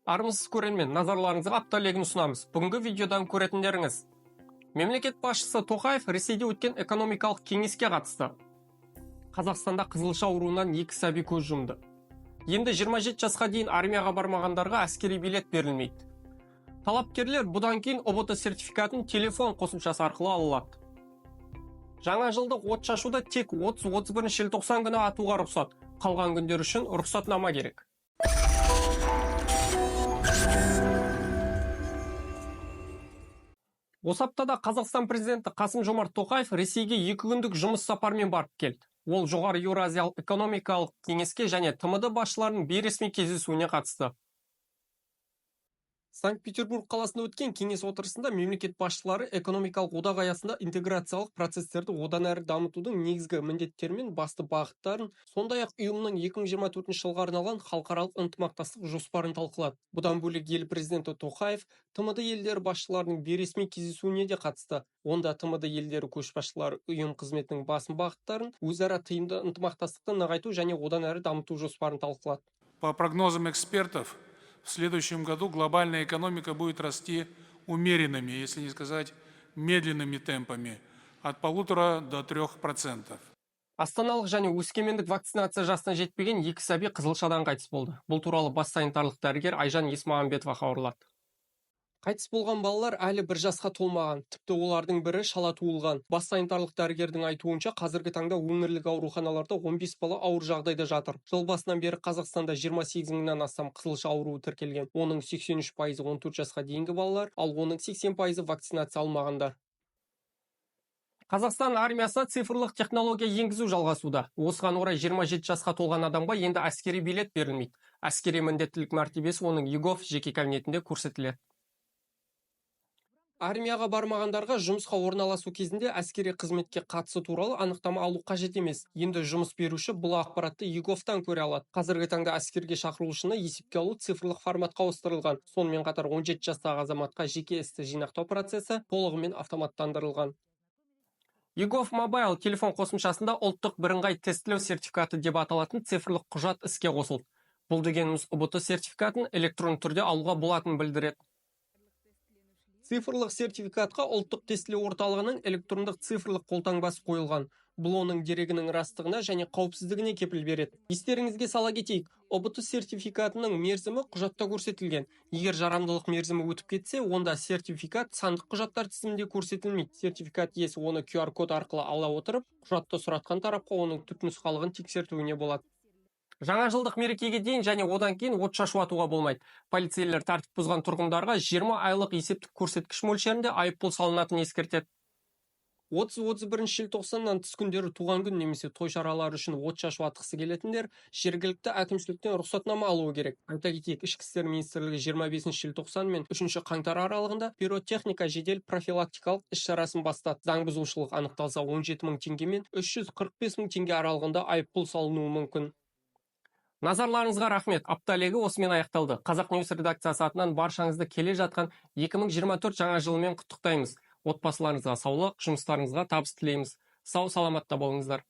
Армысыз, көрермен! Назарларыңызға апта легін ұсынамыз. Бүгінгі видеодан көретіндеріңіз: мемлекет басшысы Тоқаев Ресейде өткен экономикалық кеңеске қатысты. Қазақстанда қызылша ауруынан екі сәби көз жұмды. Енді 27 жасқа дейін армияға бармағандарға әскери билет берілмейді. Талапкерлер бұдан кейін ҰБТ сертификатын телефон қосымшасы арқылы ала алады. Жаңа жылдық от шашуды тек 30-31 желтоқсан күні атуға рұқсат. Қалған күндер үшін рұқсатнама керек. Осы аптада Қазақстан президенті Қасым Жомарт Тоқаев Ресейге 2 күндік жұмыс сапармен барып келді. Ол Жоғары Еуразиялық экономикалық кеңеске және ТМД басшыларының бейресми кездесуіне қатысты. Санкт-Петербург қаласында өткен кеңес отырысында мемлекет басшылары экономикалық одақ аясында интеграциялық процестерді одан әрі дамытудың негізгі міндеттері мен басты бағыттарын, сондай-ақ ұйымның 2024 жылға арналған халықаралық ынтымақтастық жоспарын талқылады. Бұдан бөлек, ел президенті Тоқаев ТМД елдері басшыларының бейресми кездесуіне де қатысты. Онда ТМД елдері көшбасшылары ұйым қызметінің басым бағыттарын, өзара тиімді ынтымақтастықты нығайту және одан әрі дамыту жоспарын талқылады. По прогнозам экспертов, в следующем году глобальная экономика будет расти умеренными, если не сказать медленными темпами, от 1,5 до 3%. Астаналық және өскемендік вакцинация жасына жетпеген екі сәби қызылшадан қайтыс болды. Бұл туралы бас санитарлық дәрігер Айжан Есмағамбетова хабарлады. Қайтыс болған балалар әлі 1 жасқа толмаған, тіпті олардың бірі шала туылған. Бас санитарлық дәрігердің айтуынша, қазіргі таңда өңірлік ауруханаларда 15 бала ауыр жағдайда жатыр. Жыл басынан бері Қазақстанда 28 мыңнан астам қызылша ауруы тіркелген. Оның 83%-ы 14 жасқа дейінгі балалар, ал оның 80%-ы вакцинация алмағандар. Қазақстан армиясына цифрлық технология енгізу жалғасуда. Осыған орай 27 жасқа толған адамға енді әскери билет берілмейді. Әскери міндеттілік мәртебесі оның eGov жеке кабинетінде көрсетіледі. Армияға бармағандарға жұмысқа орналасу кезінде әскери қызметке қатысы туралы анықтама алу қажет емес. Енді жұмыс беруші бұл ақпаратты eGov-тан көре алады. Қазіргі таңда әскерге шақырылушыны есепке алу цифрлық форматқа ауыстырылған. Сонымен қатар 17 жастағы азаматқа жеке істі жинақтау процесі толығымен автоматтандырылған. eGov Mobile телефон қосымшасында ұлттық бірыңғай тестілеу сертификаты деп аталатын цифрлық құжат іске қосылды. Бұл дегеніміз ҰБТ сертификатын электронды түрде алуға болатынын білдіреді. Цифрлық сертификатқа Ұлттық тестілеу орталығының электрондық цифрлық қолтаңбасы қойылған. Бұл оның дерегінің растығына және қауіпсіздігіне кепіл береді. Естеріңізге сала кетейік, ҰБТ сертификатының мерзімі құжатта көрсетілген. Егер жарамдылық мерзімі өтіп кетсе, онда сертификат сандық құжаттар тізімінде көрсетілмейді. Сертификат иесі оны QR код арқылы ала отырып, құжатты сұратқан тарапқа оның түпнұсқалығын тексертуіне болады. Жаңа жылдық мерекеге дейін және одан кейін от шашу атуға болмайды. Полицейлер тәртіп бұзған тұрғындарға 20 айлық есептік көрсеткіш мөлшерінде айыппұл салынатынын ескертеді. 30-31 желтоқсаннан тыс күндері туған күн немесе той шаралары үшін от шашу атқысы келетіндер жергілікті әкімшіліктен рұқсатнама алуы керек. Айта кетейік, Ішкі істер министрлігі 25 желтоқсан мен 3 қаңтар аралығында пиротехника жедел профилактикалық іс-шарасын бастады. Заң бұзушылық анықталса, 17 мың теңге мен 345 мың теңге аралығында айыппұл салынуы мүмкін. Назарларыңызға рахмет. Апта легі осымен аяқталды. Қазақ Ньюс редакциясы атынан баршаңызды келе жатқан 2024 жаңа жылымен құттықтаймыз. Отбасыларыңызға саулық, жұмыстарыңызға табыс тілейміз. Сау саламатта болыңыздар.